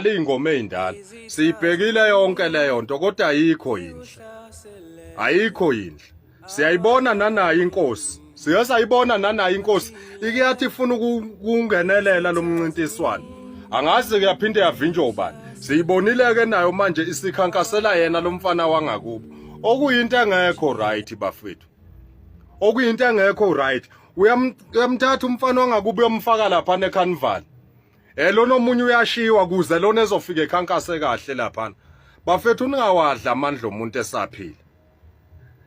Kudlala izingoma ezindala. Siyibhekile yonke leyo nto kodwa ayikho yinhle. Ayikho yinhle. Siyayibona nanayo inkosi. Siye sayibona nanayo inkosi ikiyathi ifuna ukungenelela lo mncintiswano. Angazi kuyaphinde yavinjwa ubani. Siyibonile ke nayo manje isikhankasela yena lo mfana wangakubo. Okuyinto engekho right bafethu. Okuyinto engekho right. Uyamthatha umfana wangakubo uyomfaka lapha necarnival. Eh lona omunye uyashiwa kuze lona ezofika ekhankase kahle lapha. Bafethu ningawadla amandla omuntu esaphila.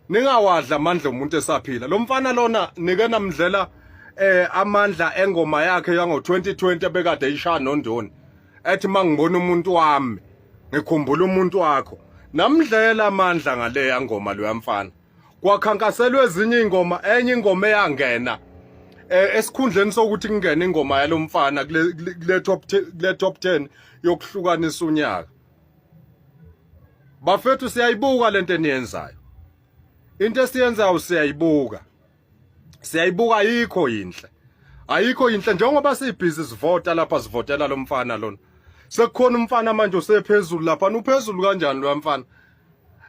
Ningawadla amandla omuntu esaphila. Lo mfana lona nike namdlela eh amandla engoma yakhe yango 2020 ebekade ishaya nondoni. Ethi mangibona umuntu wami ngikhumbula umuntu wakho. Namdlela amandla ngale yangoma lo yamfana. Kwakhankaselwa ezinye ingoma enye ingoma eyangena eh esikhundleni sokuthi kungene ingoma yalomfana kule kule top kule top 10 yokuhlukanisa unyaka. Bafethu siyayibuka lento eniyenzayo. Into esiyenzayo siyayibuka. Siyayibuka ayikho yinhle. Ayikho yinhle njengoba sibhizi sivota lapha sivotela lo mfana lona. Sekukhona umfana manje usephezulu lapha uphezulu kanjani lo mfana?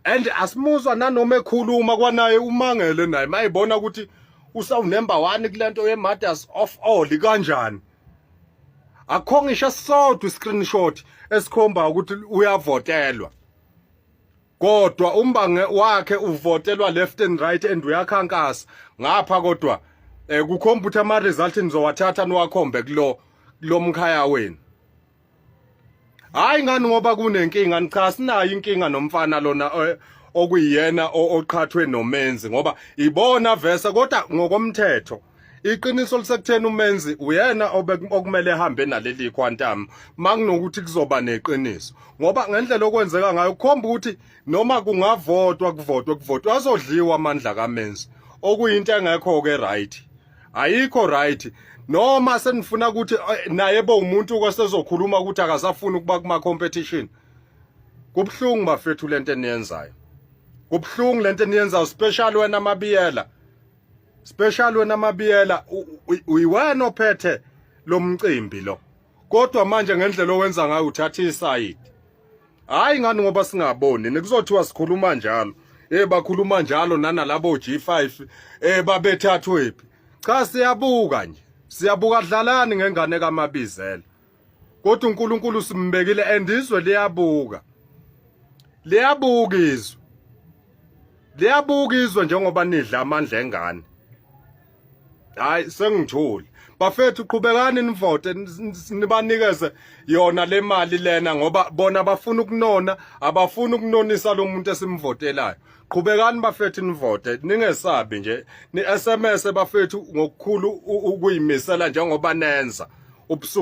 And asimuzwa nanoma ekhuluma kwanaye umangele naye mayibona ukuthi usawu number 1 kulento ye mothers of all kanjani. Akukho ngisho esisodwa iscreenshot esikhomba ukuthi uyavotelwa. Kodwa umbange wakhe uvotelwa left and right and uyakhankasa ngapha kodwa eh kukhomba ukuthi ama result nizowathatha niwakhombe kulo kulomkhaya wenu. Hayi ngani ngoba kunenkinga cha sinayo inkinga nomfana lona eh, okuyiyena oqhathwe nomenzi ngoba ibona vese kodwa ngokomthetho iqiniso lisekutheni umenzi uyena okumele ehambe naleli quantum makunokuthi kuzoba neqiniso ngoba ngendlela okwenzeka ngayo kukhomba ukuthi noma kungavotwa kuvotwe kuvotwe azodliwa amandla kamenzi okuyinto engekho ke right ayikho right noma senifuna ukuthi eh, naye bo umuntu kwasezokhuluma ukuthi akasafuni ukuba kuma competition kubuhlungu bafethu lento eniyenzayo kubuhlungu lento eniyenzayo special wena mabiyela special wena mabiyela uyiwena ophethe lomcimbi lo kodwa manje ngendlela owenza ngayo uthatha isayidi hayi ngani ngoba singaboni nikuzothiwa sikhuluma njalo eh bakhuluma njalo nanalabo G5 eh babethathwephi cha siyabuka nje siyabuka dlalani ngengane kaMabizela kodwa uNkulunkulu simbekile and izwe liyabuka liyabuka izwe liyabuka izwe njengoba nidla amandla engane hayi sengithule bafethu qhubekani nivote nibanikeze yona le mali lena ngoba bona bafuna ukunona abafuni ukunonisa lo muntu esimvotelayo qhubekani bafethu nivote ningesabi nje ni SMS bafethu ngokukhulu ukuyimisela njengoba nenza ubusuku.